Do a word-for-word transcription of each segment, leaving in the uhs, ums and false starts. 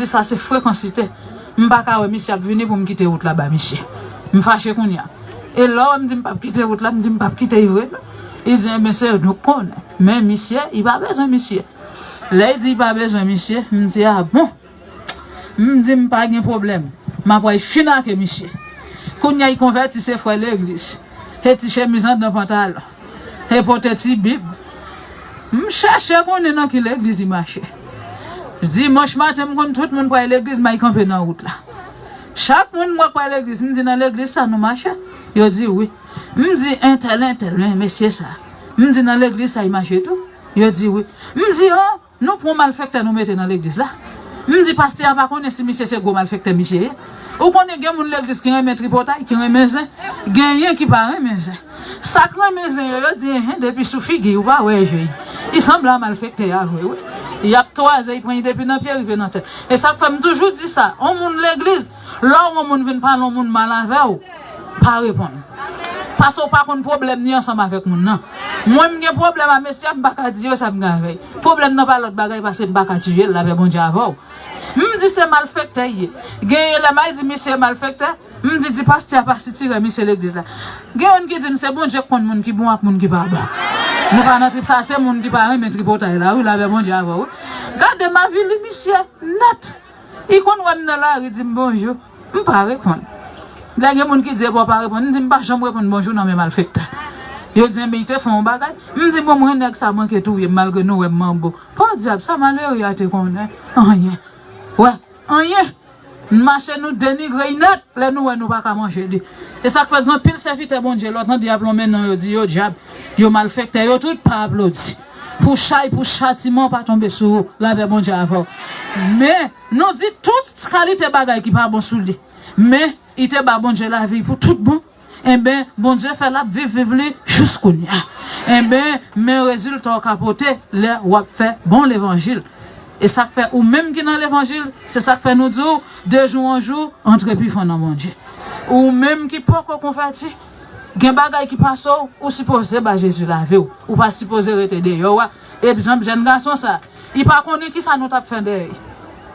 Di sa se frekansite. M pa ka wè misye ap vini pou m kite wout la ba misye. M fache kounye a. E lè w wè m di m p ap kite wout la, m di m p ap kite l vre non. Li di, enben, se nou k konnen. Men misye, li pa bezwen misye. Lè li di li pa bezwen misye, m di, a bon. M di m pa gen pwoblèm. M ap wè l fin ake misye. Kounye a, li konvèti, se frè legliz. Se ti chemiz anndan pantalon. E pote ti bib. M chèche konnen nan ki legliz li mache. Dimanch maten, m konn tout moun pral legliz, m al kanpe nan wout la. Chak moun m wè k pral legliz, m di, nan legliz sa nou mache? Yo di wi. M di, entèl, entèl, men mesye sa. M di, nan legliz sa li mache tou? Yo di wi. M di, an, nou pran malfektè nou mete nan legliz la. M di, pastè a pa konnen si misye se gwo malfektè misye ye. Ou konnen gen moun legliz ki renmen tripotay, ki renmen zen. Genyen ki pa renmen zen. Sa k renmen zen yo, yo di, enhen, depi sou figi, ou pa wè je l. Li sanble a malfektè a vre, wi. Y ap twaze, y pran l depi nan pye rive nan tèt. E sa k fè m toujou di sa, on moun legliz, lè w wè on moun vin pale on moun mal avè w, pa reponn. Paske w pa konn pwoblèm ni ansanm avèk moun nan. Mwen, m gen pwoblèm a mesye a, m pa ka di yo sa m gen avè l. Pwoblèm nan pa lòt bagay paske m pa ka tiye l, lapè Bondye avè w. M di se malfektè l ye. Genyen lè m al di misye malfektè, m di, di pastè a pa sitirè misye legliz la. Gen youn ki di m se Bondye k konn moun ki bon ak moun ki pa bon. Nou pa nan trip sa, se moun ki pa renmen tripotay la, wi, lapè Bondye avè w, wi. Gade m avili misye nèt. Li konn wè m nan lari, di m bonjou. M pa reponn. Lè gen moun ki di epi w pa reponn, m di m pa janm reponn bonjou nan men malfektè. Yo di, enben, li te fè yon bagay. M di, bon, mwen, nèg sa manke touye m, malgre nou wè m manbo. Podyab, sa malere a te konnen? Anyen. Wè, anyen. N mache, nou denigre l nèt lè nou wè nou pa ka manje li. E sa k fè gen anpil sèvitè Bondye, lè w tande y ap lonmen non yo, di yo dyab, yo malfektè, yo tout pa aplodi. Pou chay, pou chatiman pa tonbe sou ou, lapè Bondye avè w. Men, nou di tout kalite bagay ki pa bon sou li. Men, li te ba Bondye lavi pou tout bon. Enben, Bondye fè l ap viv, viv li jis kounye a. Enben, men rezilta w ka pote lè w ap fè bon levanjil. E sa k fè ou menm ki nan levanjil, se sa k fè nou di w, de jou an jou, antre pi fon nan Bondye. Ou menm ki poko konvèti, gen bagay ki pase w, ou sipoze ba Jezi lavi w. Ou pa sipoze rete deyò a. Egzanp, jèn gason sa, li pa konnen kisa nou t ap fè dèyè l.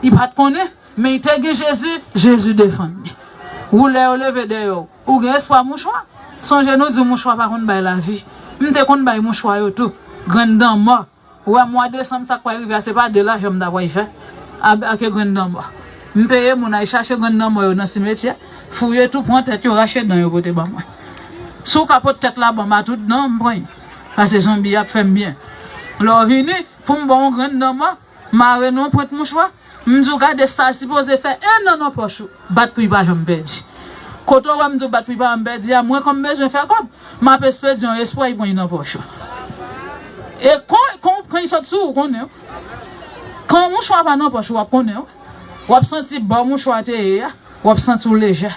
Li pa t konnen, men li te gen Jezi, Jezi defann li. Ou lè yo leve dèyè w, ou gen espwa mouchwa? Sonje nou di w mouchwa pa konn bay lavi. M te konn bay mouchwa yo tou. Grenn dan mò. Ou wè mwa desanm sa k pral rive a, se pa de lajan m ta pral fè. A, ake grenn dan mò. M peye moun al chache grenn dan mò yo nan simetyè, fouye tou, pran tèt yo, rache dan yo pote ban mwen. Si w ka pot tèt la ban m a tout dan, m pran l. Paske zonbi ap fè m byen. Lè w vini, pou m ba w yon grenn dan mò, mare nan yon pwent mouchwa, m di w gade sa sipoze fè en an nan pòch ou, bat pou l pa janm pèdi. Kote w wè m di w bat pou l pa janm pèdi a, mwen kòm m bezwen fè kòb, m ap espere yon espwa li pran li nan pòch ou. E kon, kon, kan li sot sou ou, konnen w. Kan mouchwa pa nan pòch ou, w ap konnen w. W ap santi bò mouchwa te ye a, w ap santi w lejè.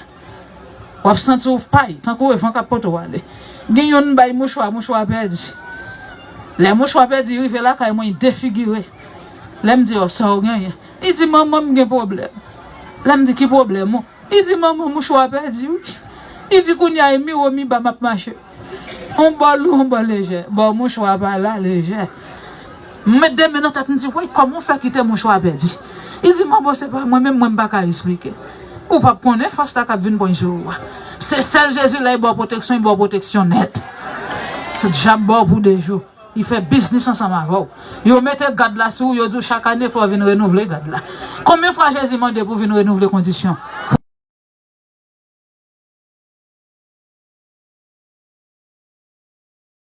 W ap santi w pay, tankou e van k ap pote w ale. Gen youn m bay mouchwa, mouchwa pèdi. Lè mouchwa pèdi, rive lakay mwen, li defigire. Lè m di, o, sa w genyen? Li di, manman, m gen pwoblèm. Lè m di, ki pwoblèm ou? Li di, manman, mouchwa pèdi, wi. Li di, kounye a, e miwo miba m ap mache. On bò lou, on bò lejè. Bò mouchwa pa la lejè. M met de men nan tèt, m di, woy, kòman w fè kite mouchwa pèdi? Li di, manbo, se pa mwen menm, mwen m pa ka esplike. Ou p ap konnen fòs la k ap vin pran sou ou a. Se sèl Jezi, lè l ba w pwoteksyon, l ba w pwoteksyon nèt. Se dyab ba w pou de jou. Li fè biznis ansanm avè w. Yo mete gad la sou ou, yo di w chak ane fò w vin renouvle gad la. Konbyen fwa Jezi mande pou w vin renouvle kondisyon?